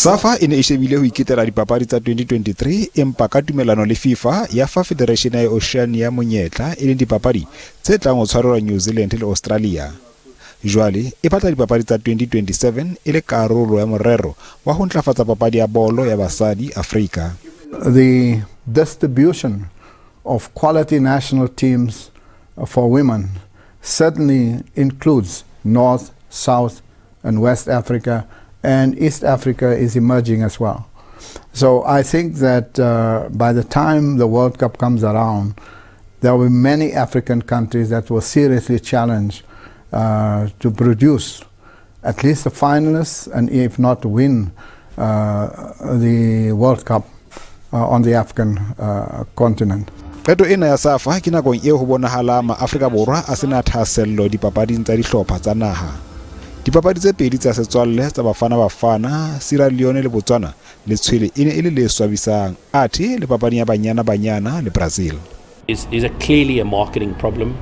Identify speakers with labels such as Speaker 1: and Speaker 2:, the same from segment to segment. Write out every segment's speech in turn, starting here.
Speaker 1: SAFA e ne e shebile ho iketela dipapadi tsa 2023 empa ka tumellano le FIFA ya fa Federation ya Oceania monyetla e leng dipapadi tse tlang ho tshwarelwa New Zealand le Australia. Jwale e batla dipapadi tsa 2027 e le karolo ya morero wa ho ntlafatsa papadi ya bolo ya basadi Afrika.
Speaker 2: The distribution of quality national teams for women certainly includes North, South, and West Africa, and East Africa is emerging as well. So I think that by the time the World Cup comes around, there will be many African countries that will seriously challenge to produce at least the finalists and, if not, win the World Cup on the African continent.
Speaker 1: Qeto ena ya SAFA ke nakong eo ho bonahalang maAfrika Borwa a sena thahasello dipapading tsa dihlopha tsa naha. Dipapadi tse pedi tsa setswalle tsa Bafana Bafana, Sierra Leone le Botswana, letshwele e ne e le le swabisang, athe le papading ya Banyana Banyana le Brazil.
Speaker 3: Is a clearly a marketing problem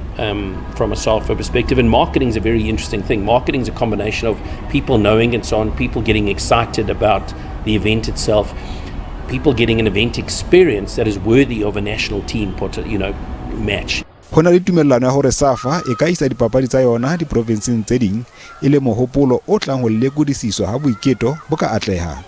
Speaker 3: from a SAFA perspective. And marketing is a very interesting thing. Marketing is a combination of people knowing and so on, people getting excited about the event itself, people getting an event experience that is worthy of a national team match.
Speaker 1: Ho na le tumellano ya hore SAFA e ka isa dipapadi tsa yona diprovinseng tse ding e le mohopolo o tlang ho lekodisiswa ha boiketo bo ka atleha.